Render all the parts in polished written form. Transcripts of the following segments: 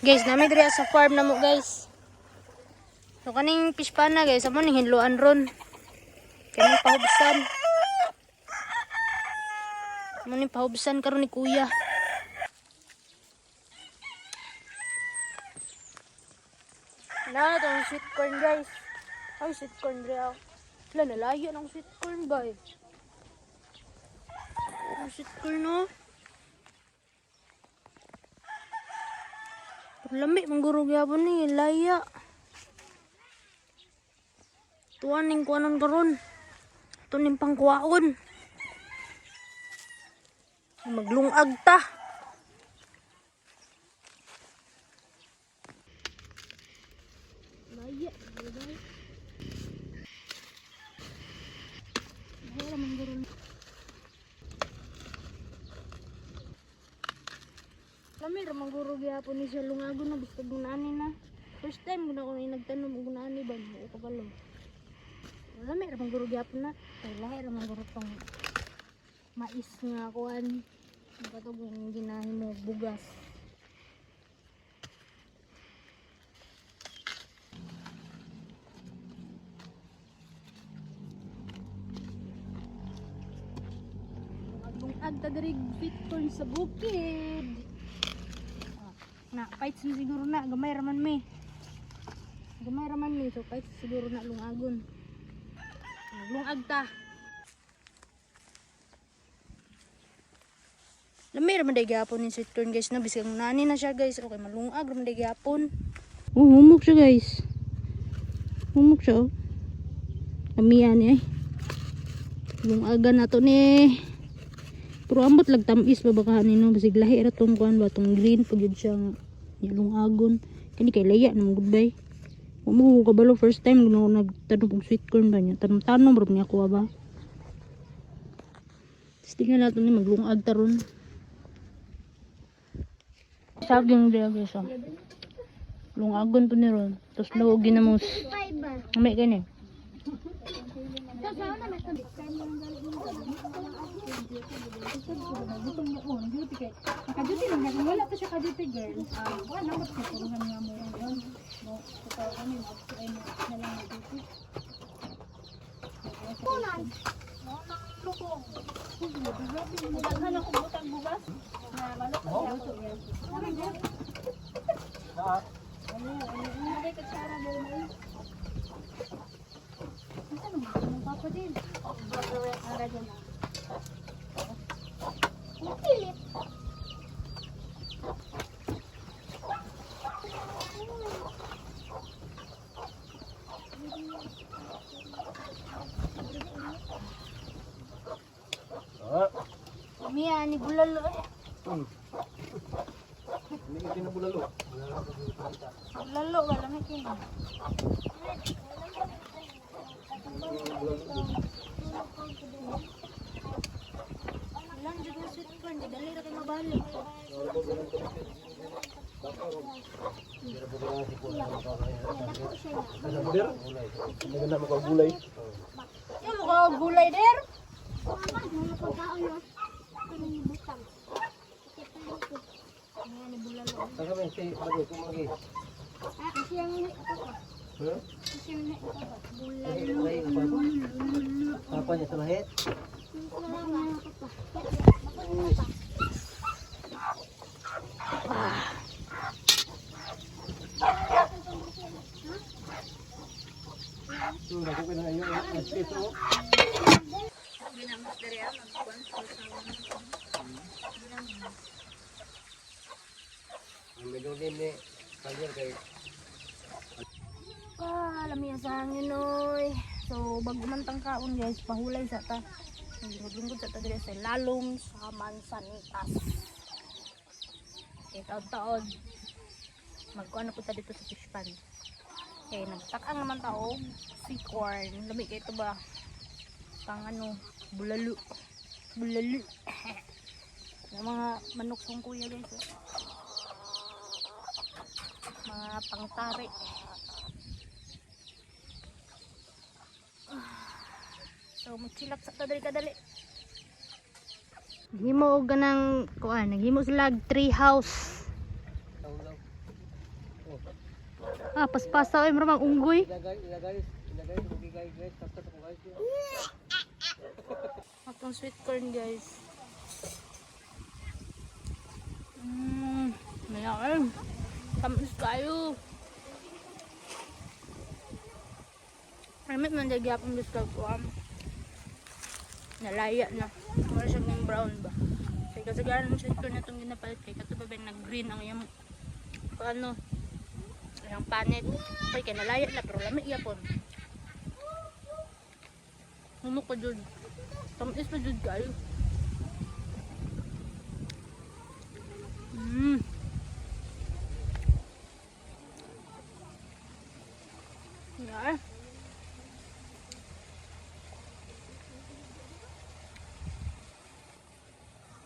Guys, nami diri sa farm na mo, guys. So kaning fish pana, guys, amo ning hinloan ron. Kaning pahubsan. Amo ning pahubsan karon ni kuya. Na, itong sweet corn, guys. Ay, sweet corn diri ah. Wala, nalayo ng sweet corn ba eh. Ang sweet corn, no? Pero lami, mangguro gyapon ni, laya. Tuwan ning kuwanon karon. Ito ning pangkuwaon. Maglungag ta. Laya, bagay. Laya, mangguro. Lami ra mangguro gyapon ni siya lungagon na basta gunani na. First time guna ko ni nagtanom og gunani ba mo kabalo. Lami ra mangguro gyapon na. Kay lahi ra mangguro tong mais nga kuan. Ang katong ginahimo bugas. Lungag ta diri sweet corn sa bukid. Ah, na, fights na siguro na. Gamay raman mi. Gamay raman mi. So, fights siguro na lungagon. Lungag ta. Lami raman day gyapon ni sweet corn, guys, no, bisag nani na siya, guys. Okay, malungag raman day gyapon. Oh, humok siya, guys. Humok siya oh. Lamian ni ay. Lungagan na to ni. Pero ambot lag tamis ba baka nino, basig lahi ra tong kuan ba, tong green pag yun siya nga nya lungagon. Kani kay laya na goodbye. Wa mo ko kabalo, first time gud nagtanom og sweet corn ba niya. Tanom-tanom ra niya kuha ba. Tapos tingnan natin ni maglungag taron. Saging diya, guys, oh. Lungagon to ni ron. Tapos lawog ginamos. May kani. Nakaduty lang na. Kung wala pa siya kaduty, girl, wala na mo turuhan nga mo yun. Mo, totoo kami, mo, ay mo, na lang na duty. Daghan ako butang bugas. Na malok siya ako niya. Ano, ano, ano, kutsara girl mo? Asa naman ang papa din? Ang radyo na. Ah, Mia ni bulalo eh. Hindi ka tinabulalo. Bulalo wala may kini. Lang jud ang sweet corn, di dali ra kay mabalik. Nasa Hindi ka na makagulay. Yung mukha gulay der. Saan kami? Si Bagay, kumagi. Huh? Lahi, papa. Papa niya sa lahit. Naku ka na yung space oh. Ang medyo din ni Kalyer kay Ah, lami sa hangin oy. So bago man tang kaon, guys, pahulay sa ta. Maglungkod sa ta diri sa lalom sa Mansanitas. Okay, taod-taod. Magkuan na po ta dito sa fish pan. Okay, nagtakang naman ta og sweet corn. Lami kay ito ba? Pang ano, bulalo. Bulalo. Yung mga manok song kuya, guys. Oh. Mga pangtari. So magchilak sa kadali kadali. Naghimo og ganang kuan, naghimo sila og tree house. Ah, paspasa ay mura mang unggoy. Ilagay, ilagay, ilagay, ilagay, guys, tapos ako guys. Atong sweet corn, guys. Mayroon. Tamis kayo. Ramit man dagi akong gusto ko. Nalaya na. Mura siya ng brown ba. Kaya kasagaran ng sweet corn na itong ginapalit kay kato ba nag-green ang iyang ano iyang panit. Kay kay nalaya na pero lami yapon. Humok ko jud. Tamis pa jud kayo. Yeah.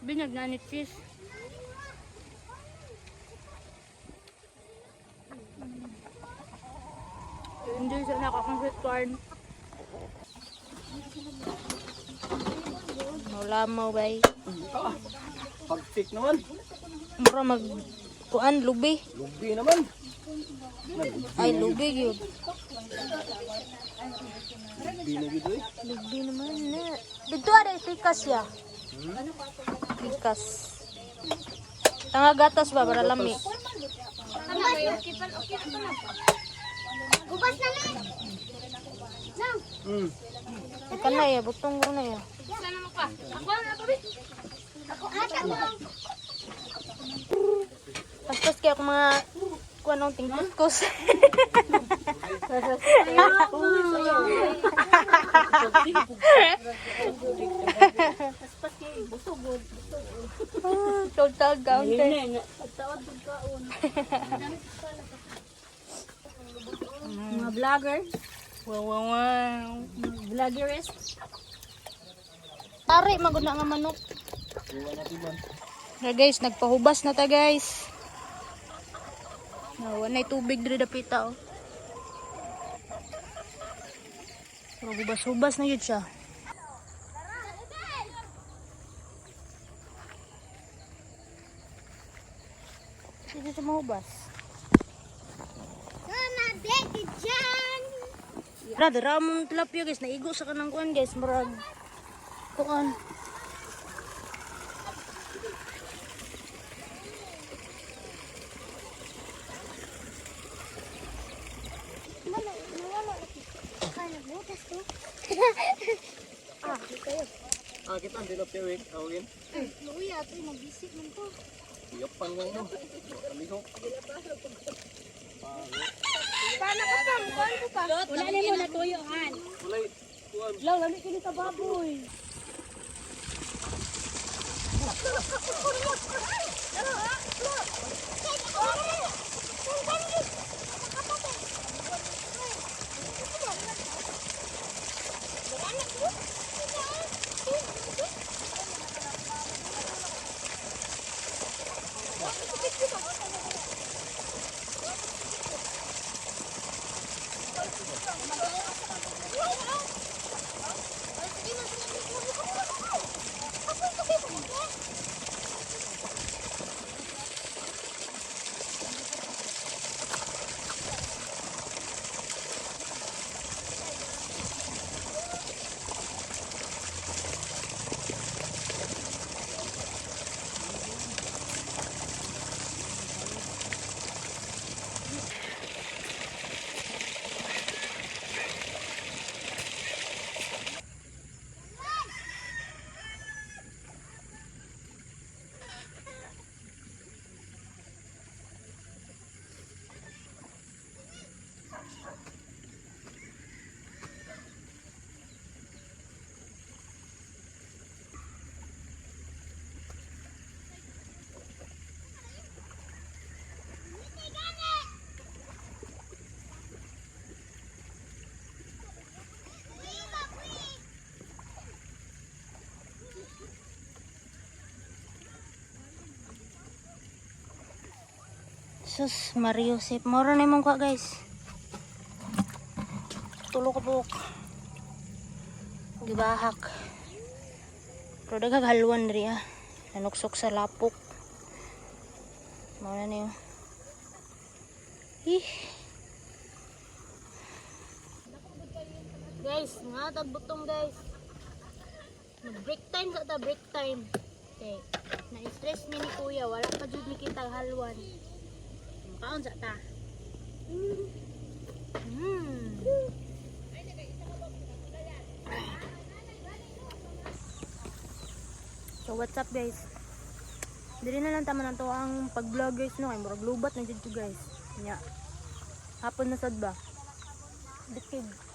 Binyag na ni cheese. Enjoy sa anak akong sweet corn. Wala mo bay. Pag-pick naman. Mura mag kuan lubi. Lubi naman. Ay lubi gyud. Lubi na gito eh. Lubi naman na. Dito ada pikas ya. Pikas. Tanga gatas ba para lami. Ubas na lang. Nang, Ika na ya, butong ko na ya. ako ata mo. Paspas kaya ako mga kuan ang tingkuskus. Total counter. Mga vlogger, Wow. Vloggerist. Tari, maguna nga manok. Na guys, nagpahubas na ta guys. Na wala tubig diri dapita oh. Pero hubas-hubas na yun siya. Dito siya mahubas. Mama, baby John. Brother, ramong tilapia guys, naigo sa kanang kuan guys, murag kuan. Wala, wala. Kaya butas to. Ah, kayo. Ah, kita ang tilapia wait. Tawagin. Luya, ito nabisik man to. Iyapan lang no. Amigo. Paano ka pa? Kuan ko pa. Wala na mo natuyo, han. Walay. Kuan. Law, lami kini sa baboy. Sus, Mariusip. Moro na imong kuha, guys. Tulo ka buok. Gibahak. Pero daghang halwan diri ah. Nanuksok sa lapok. Mao na niyo. Ih. Guys, nga tagbutong, guys. Mag break time sa ta, break time. Okay. Na-stress mi ni kuya, wala pa jud mi kita halwan. Makaon sa ta. So what's up, guys? Diri na lang tama na to ang pag-vlog, guys, no, kay murag lubat na jud to, guys. Nya. Hapon na sad ba?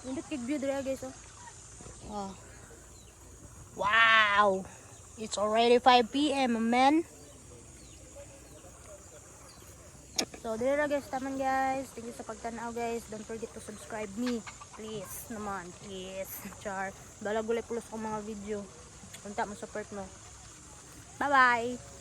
Indot kay view diri, guys, oh. Oh. Wow! It's already 5 p.m., man. So, diri na, guys, taman, guys. Thank you sa pagtanaw, guys. Don't forget to subscribe me. Please naman, please. Char. Balag gulay pulos ko mga video. Unta mo support mo. Bye-bye!